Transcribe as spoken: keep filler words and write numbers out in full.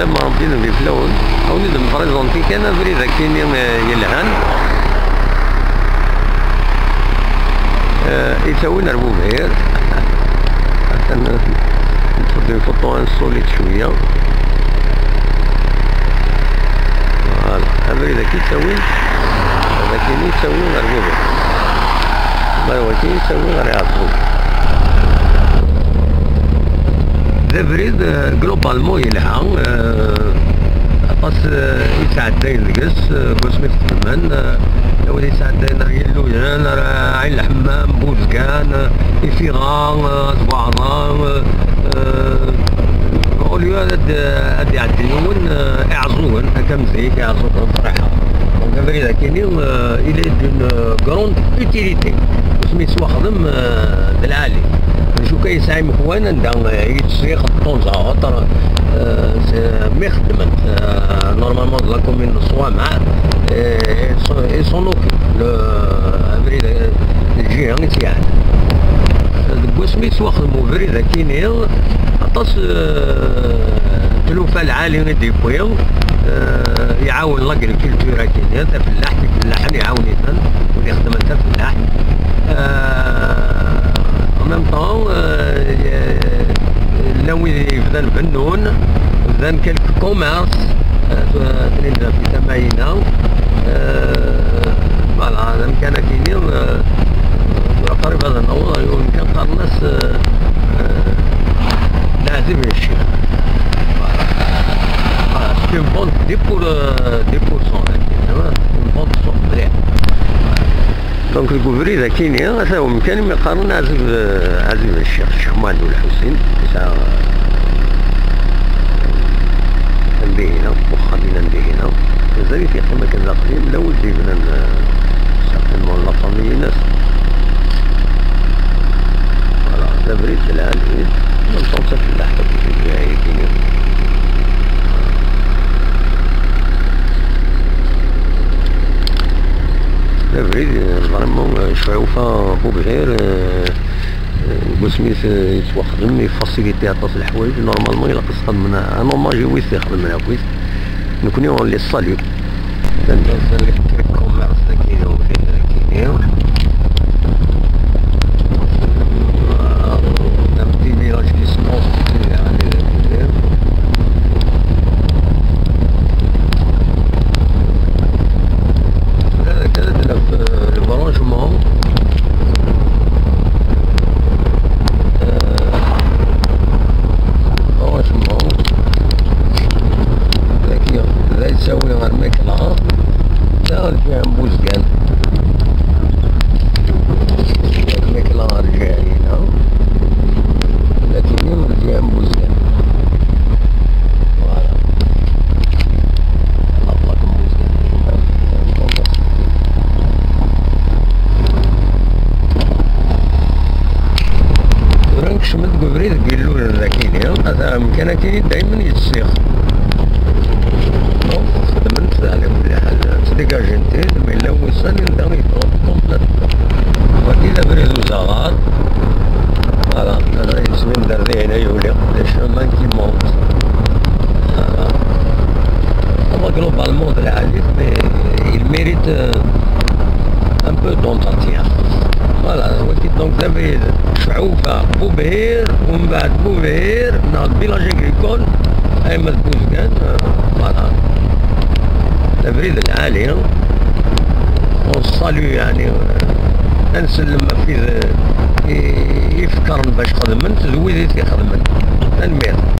Ma Ṛebbi d mbi fell-awen, ad wen-id-nprézanti kan abrid akkin, eh, yelhan. Eh, ittawin ar Bubhir. Atan, eh, nṭṭef-d une photo insolite cwiya. Voilà, abrid akkin ittawin, ad akkin ittawin ar Bubhir. Ma d wakken ittawin ar Iɛeẓẓug. D abrid, eh, globalement yelha, eh, aṭas, eh, i sɛeddayen deg-s, eh, deg wasmi i t-xedmen, eh, d awid i sɛeddayen ar Yilluyen, ar Ɛin Lḥemmam, Buzgan, eh, Ifiɣa, eh, At Buɛḍa, eh, eh, au lieu ad, ad iɛeddi yiwen, eh, Iɛeẓẓugen, akka am zik, Iɛeẓẓugen, Ṭriḥa. Donc, abrid akkin, euh, il est d'une, euh, grande utilité. Asmi yettwaxdem, euh, d lɛali. Acu kan yesɛa imekwan anda, euh, yettsex de temps à autre, euh, c'est, mi xeddment, euh, normalement de la commune n Ṣwamɛa, euh, et s'en, et s'en occupe. Le, abrid, euh, lǧiha i tt-yeɛnan. Deg wasmi yettwaxdem ubrid akkin, aṭas, euh, tlufa lɛali i d-yewwi, euh, iɛawen l'agriculture akkin, tafellaḥt, ifellaḥen iɛawen-iten, wid ixeddmen tafellaḥt. Euh, en même temps, euh, llan wid yebdan bennun, bdan quelques commerces, euh, tnin fi tama-ina. Euh, voilà, d amkan akkin, euh, tura qrib ad naweḍ ɣer yiwen kan qqaren-as, euh, euh, Leɛzib n Ccix. Voilà. Voilà, c'est une bande dix pour, euh, dix pour cent, hein, une bande soft, mliḥ. Donc, deg ubrid akkin, ata umkan mi qqaren Ɛzib, Ɛzib n Ccix, Ccix Muḥend U Lḥusin, yesɛa, euh, n dihin, uxxam-ina n dihin, mazal-it yeqqim akken d aqdim, la wid d-yebnan, euh, certainement la famille-ines. Voilà, d abrid d lɛali, même temps d tafellaḥt akk di Bgayet-agi. D abrid, euh, vraiment, euh, Cɛufa Bubhir, euh, euh, deg wasmi t-, yettwaxdem, yefacilité aṭas n leḥwayeǧ. Normalement, ilaq ad s-xedmen un hommage i wid t-ixedmen akkit. Nekkni, on les salue. Commerce dagi, dagi. Un petit village qui se constitue, hein, les, les, le, le branchement, euh, branchement, dagi, la yettawi ɣer Mekla, ta ɣer lǧiha n Buzgan. Mekla ɣer lǧiha-ina, lakin ɣer lǧiha n Buzgan. Voilà. La plaque n Buzgan. Tura nekcem-d deg ubrid deg Yilluyen dagi, ata amkan-agi daymen yettsex. Donc, xedmen-t ɛla kulli ḥal, ttdegajin-t-id, mais llan wussan anda yeffeɣ-d complètement. Wagi d abrid uzaɣar. Voilà, yettbin-d ar dihin ay uli, le chemin qui monte. Voilà. Globalement, de la Alif, mais il mérite, euh, un peu d'entretien. Voilà, wagi, donc, d abrid Cɛufa Bubhir, ومن بعد Bubhir, neɣ village agricole, Ayma d Buzgan, euh, voilà. D abrid lɛali, hein. On salue, يعني, euh, ad nsellem ɣef wid, euh, i,